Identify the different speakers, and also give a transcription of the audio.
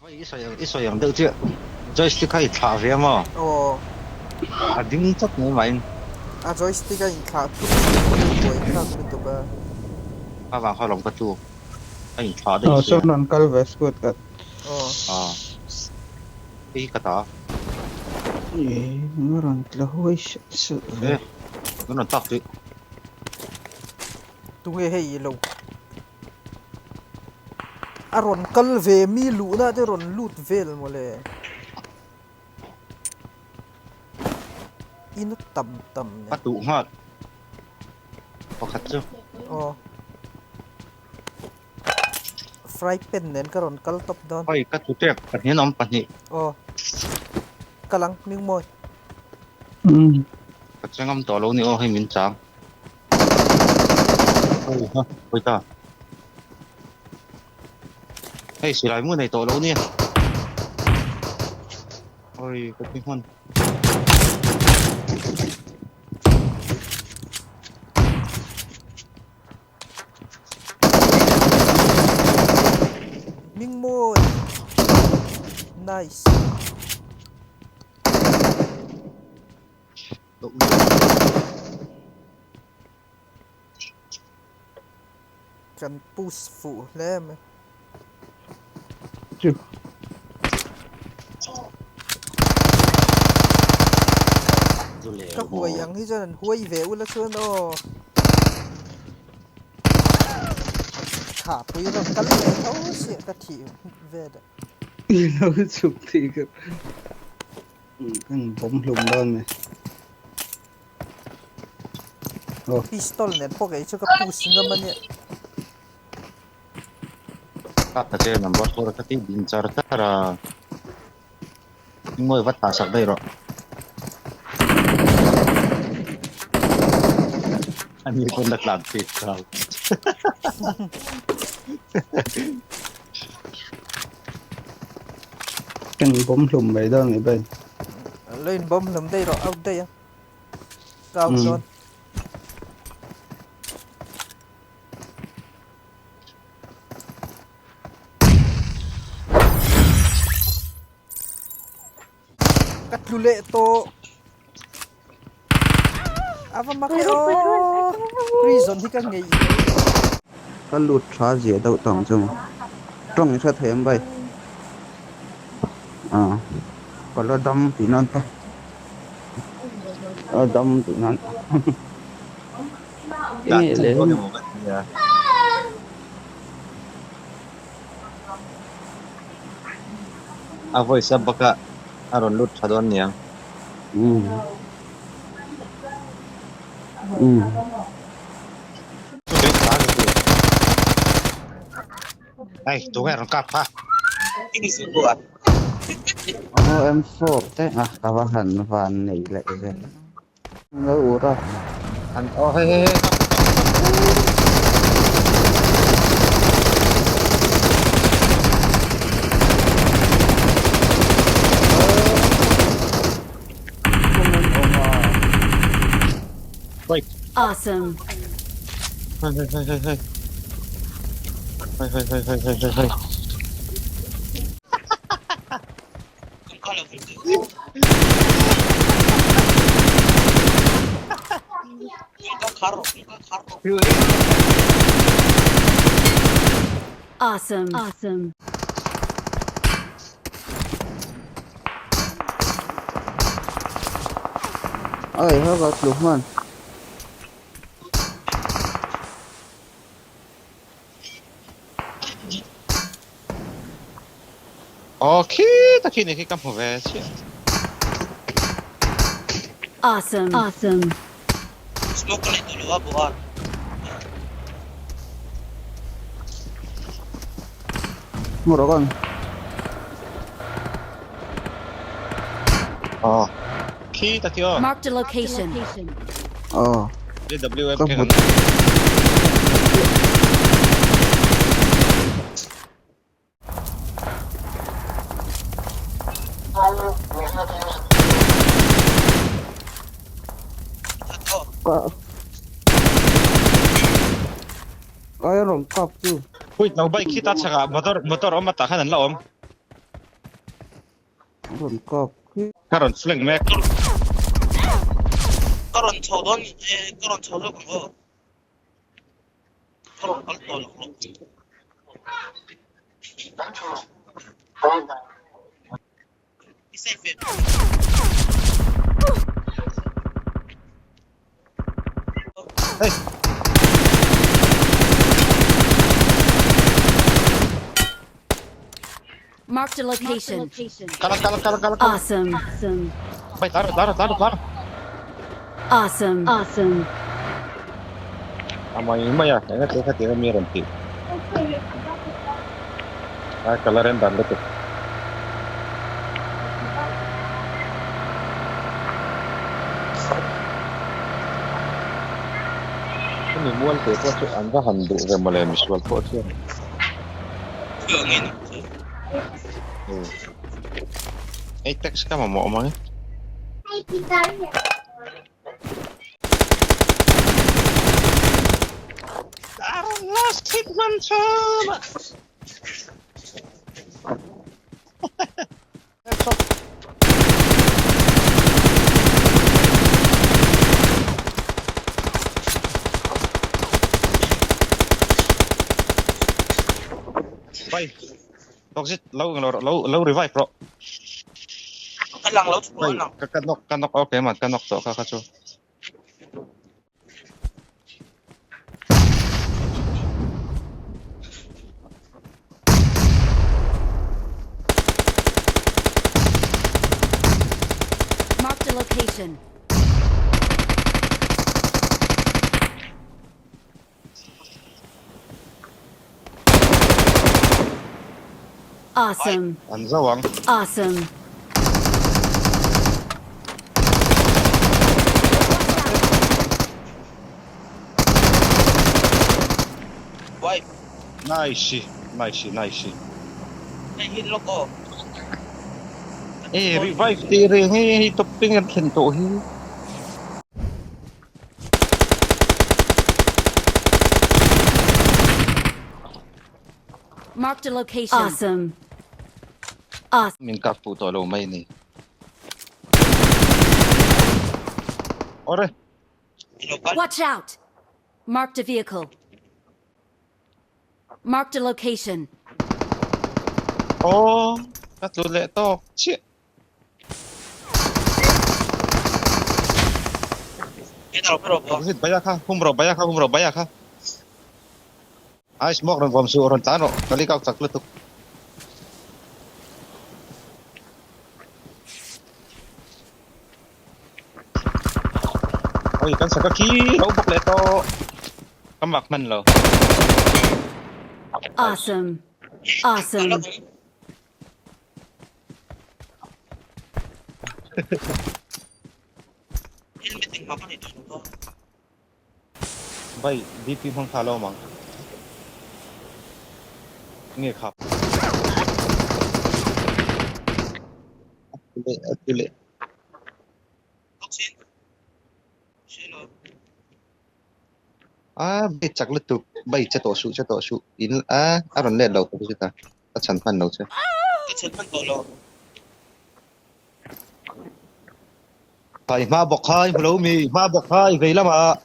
Speaker 1: I sawi ang i sawi ang deuh chiah joystick kha i thlah ve a maw?
Speaker 2: Aw.
Speaker 1: A ding chawt mai mahin.
Speaker 2: A joystick a inthlah thut thin hi buai thlak lutuk a.
Speaker 1: A vang kha lawm ka tu a inthlah daih
Speaker 3: Aw
Speaker 1: sia.
Speaker 3: sawn rawn kal ve squad khat.
Speaker 2: Aw.
Speaker 1: Aw. Hei ka ta.
Speaker 3: Ih a rawn tla huai hreuh hreuh ve.
Speaker 1: E min rawn tak tih.
Speaker 2: Tunge hei i lo. A rawn kal ve mi luhna te rawn lut vel mawle. Ina tam tam nen.
Speaker 1: Ka tuh nghal pakhat chu.
Speaker 2: Aw. Fry pan nen ka rawn kal tawp dawn.
Speaker 1: Hei ka tu tep pahnih an awm pahnih.
Speaker 2: Aw. Kal ang Hmingmawi.
Speaker 1: Ka che ngam tawh lo ni aw hei min chang. Hawi ta. Hei silai mu nei tawh lo nia. Oi ka ti hman.
Speaker 2: Mingmawi. Nice. Kan push fuh hle mai.
Speaker 3: Chu.
Speaker 2: Ka huai ang hi chuan an huai ve ula chuan aw. Kha pui rawn kal leh tho chiah ka thih ve dah.
Speaker 3: I lo chhuk thei ka. Kan bawm hlum dawn mai. Aw.
Speaker 2: Pistol nen pawh kei chu ka push ngam a nia.
Speaker 1: Ka ta che number 4 ka ti din char char a. Ngawi vat ta sak daih rawh. Ani pawn la tlan phei chau.
Speaker 3: Kan bawm hlum mai dawn ni bai.
Speaker 2: Lo in bawm hlum daih rawh out daih a. Ka out dawn. Ka tlu leh tawh. A va mak e aw. Prison hi ka ngeih mai.
Speaker 3: Ka lut tha zia deuh tawng chu tawng i hre thei ang bai ah ka la dam tih nan kha a dam tih nan
Speaker 1: Enge le A voice a baka a rawn lut tha dawn niang.
Speaker 3: Um um.
Speaker 1: Ai, tunge rawn kap kha.
Speaker 3: Aw M4 te a ka va han van nei leh ve. Lo ur a.
Speaker 1: An aw hei hei hei. Wait.
Speaker 4: Awesome.
Speaker 1: Hei hei hei hei hei. Hei hei hei hei hei hei hei.
Speaker 4: Awesome. Awesome.
Speaker 3: Oi, how about Lukman?
Speaker 1: Aw khita khi ni khi ka hmu ve chiah.
Speaker 4: Awesome. Awesome.
Speaker 5: Smoke ka lei tawh lo a bawh a.
Speaker 3: Hmu rawh kan.
Speaker 1: Aw khita khi aw.
Speaker 4: Marked a location.
Speaker 3: Aw.
Speaker 1: AWM
Speaker 3: Ka
Speaker 1: ke
Speaker 3: hmu.
Speaker 1: kan.
Speaker 3: Ka Ai a rawn kap chu.
Speaker 1: Hui no bike khi ta chhakah motor motor awm a tah khan an la awm.
Speaker 3: Rawn kap khi.
Speaker 1: Ka rawn flank mek.
Speaker 5: Ka rawn chho dawn e, ka rawn chho lawk ang aw. Ka rawn kal tawh lawk lawk. I safe ve.
Speaker 1: Hey.
Speaker 4: Marked a location.
Speaker 1: Kal kal kal kal kal.
Speaker 4: Awesome. Awesome.
Speaker 1: Vai tlar tlar tlar tlar.
Speaker 4: Awesome. Awesome.
Speaker 1: A mai mai a, enga te kha tiang a mi a rawn tih. A colour en dan lutuk. Hemi mual te pawh chu an va han duh ve mawle misual pawh chuan. Hei text ka mamawh mang e. Last hit man chama. Vai. Toxic lo lo lo lo revive rawh.
Speaker 5: Ka lang lo chu lang.
Speaker 1: Ka ka knock ka knock okay man ka knock tawh kha kha chu.
Speaker 4: Marked a location. Awesome.
Speaker 1: An zo ang.
Speaker 4: Awesome.
Speaker 1: Nice, nice, nice.
Speaker 5: Hei hi lawk aw.
Speaker 1: E revive tih reng hi hei topping an thlen tawh hi.
Speaker 4: Marked a location. Awesome. Awesome.
Speaker 1: Min kap fuh tawh lo mai ni. Awre.
Speaker 4: Watch out! Marked a vehicle. Marked a location.
Speaker 1: Aw, ka tlu leh tawk chiah. Zit baya kha, hum rawh baya kha, hum rawh baya kha. Ai smoke rawn vawm suh, rawn tlan rawh, ka leak out chak lutuk. Oi, kan saka khi lo bawk leh tawh. Ka mak hman lo.
Speaker 4: Awesome. Awesome.
Speaker 1: Vai DP hmang kha lo awm ang. Nge khap. A ti leh, a ti leh. A bai chak lutuk, bai che tawh suh, che tawh suh. In a a rawn let lo tawh zet a, ka chhan hman lo che.
Speaker 5: Ka chhan hman tawh lo.
Speaker 1: Khai hma bawk khai, hmu lo mi, hma bawk khai, vei lamah.